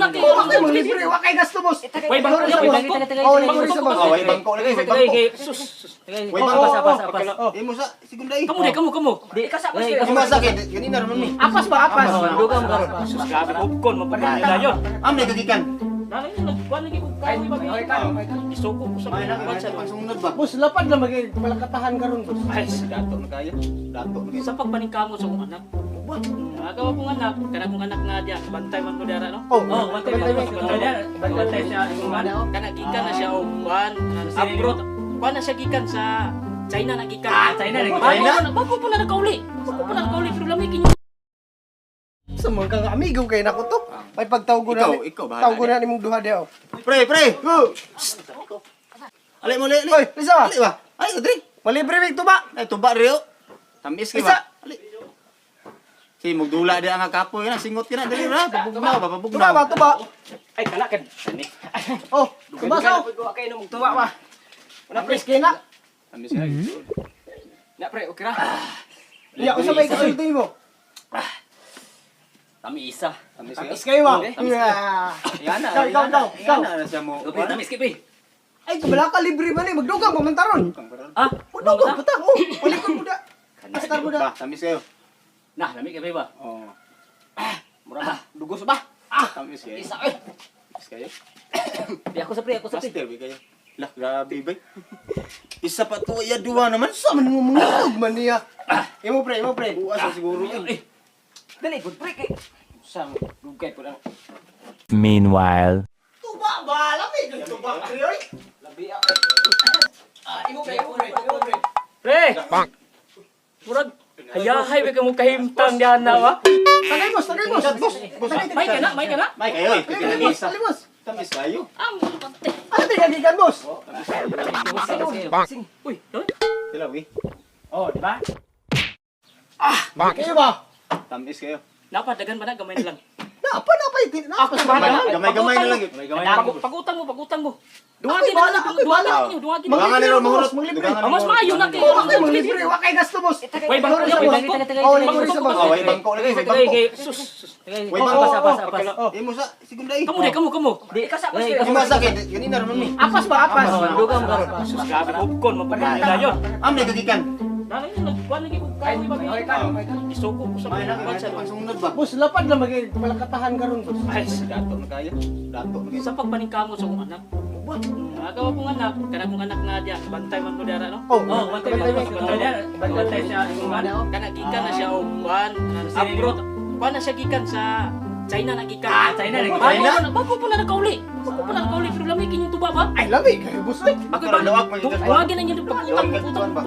na kay. Oh, ako mo libre, wa kay gasto, boss. Way bangko niya, way bangko. Oh, libre sa boss. Oh, way bangko lagi, way bangko. Sus, sus. Way Oh, bangko. oh, oh, oh. Imo sa segunda eh. Kamu de, kamu, kamu. Imo sa kay ganina ra man mi. Apas ba, apas? Sus, grabe popcorn mapagdayon. Am na kagikan. Dali na nagkuan lagi ko kayo ba. Isuko ko sa May na kuan sa pang sunod ba? Boss, lapad na maging palakatahan karon, boss. Ay, Dato na kayo. Dato na kayo. sa pagpaningkamot sa akong anak. Agaw akong anak, kana akong anak nga diya, bantay man ko dara no. Oh, Oh, bantay man ko. Bantay diya. Bantay siya kana gikan na siya og kuan abroad. Kuan na siya gikan sa China na gikan. Ah, China na gikan. China. Bago po na nakauli. Bago po na nakauli pero lamig inyo. Sa mga kang amigo kay nako to. May pagtawgo na. Ikaw, ikaw bahala. Tawgo na nimong duha diha. Oh. Pre, pre. Go. Psst. Ali mo, ali, ali. Oy, lisa. Ali ba? Ay, dre. Malibre mig tuba. Ay, tuba rio. Tamis kay Isa. ba? Ali. Si mugdula di ang kapoy na singot ka na dali ra, pabugnaw ba, pabugnaw. Tuba ba, tuba. Ay, kana kan. Ani. Oh, tuba sa. Kay no mugtuwa ba. Wala pres kay na. Tamis ka. Na pre, okay ra. Ya, usa may kasulti mo? Tamis isa. Tamis kayo. Tamis kayo ba? Tamis Yeah. Yan na. Ikaw, ikaw, ikaw, ikaw. Yan na siya mo. Pre, tamis kay pre. Ay, kabala ka libre man eh. Magdugang pa man taron. Ah, Magdugang pa ta. Oh, palikod mo da. Astar mo da. Ba, tamis kayo. Nah, lami kay pre ba. Oh, Mura ba? Dugos ba? tamis kayo. Isa eh. Tamis kayo. Di ako sa pre, ako sa pre. Master ba kayo? Lah, grabe ba? Isa pa to, ya duwa naman. Sa man mo mangilog man niya. Imo pre, imo pre. Buas na siguro. Eh. Dali gud pre kay. Sa dugay po lang. Meanwhile. Tuba ba? Lami kay tuba pre oy. Labi ah. Ah, imo pre, imo pre, imo pre. Pre. Murag hayahay ba kamo kahimtang diha na ba? Tagay boss, tagay boss. Boss, boss. May kana, may kana. May kayo eh. Ali boss, ali boss. Tamis kayo. Ah, pante. Ano tingagikan boss? Tamis kayo. Uy, doy. Sila, wi. Oh, di ba? Kayo ba? Tamis kayo. Napadagan ba na gamay na lang. Napa, napa, napa. Ako bahala. Gamay-gamay na lang. Gamay-gamay na lang. Pagutang mo, pagutang mo. Ako'y Duwagin na bahala, lang, ako'y duwagin bahala. ninyo, duwagin Dugangan ninyo. nila mahurot. Maglibre. Dugangan Ah, mas maayo na kay. Oh, ako yung libre, wa kay gasto boss. Way bangko niya, way bangko. Oh, libre sa boss. Oh, way bangko lagi, way bangko. Sus, sus. Way Oh, bangko. oh, oh, oh. Imo sa segunda eh. Kamu de, kamu, kamu. Di ka sa Imo sa kay ganina ra man mi. Apas ba, apas? Sus, grabe popcorn mapagdayon. Am na kagikan. Dali na nagkuan lagi ko kayo ba. Isuko ko sa May na kuan sa pang sunod ba? Boss, lapad na maging palakatahan karon boss. Ay, Dato na kayo. Dato na kayo. sa pagpaningkamot sa akong anak. Agaw akong anak, kana akong anak nga diya, bantay man ko dara no. Oh, Oh, bantay man ko. Bantay diya. Bantay siya kana gikan na siya og kuan abroad. Kuan na siya gikan sa China na gikan. Ah, China na gikan. Bago po na bago po na nakauli. Bago po na nakauli pero lamig inyong tuba ba? Ay, lami kayo boss. Ay, Ako Pero lawak man yun. Duwagin na niyo pagutang Lawak pagutang. ba?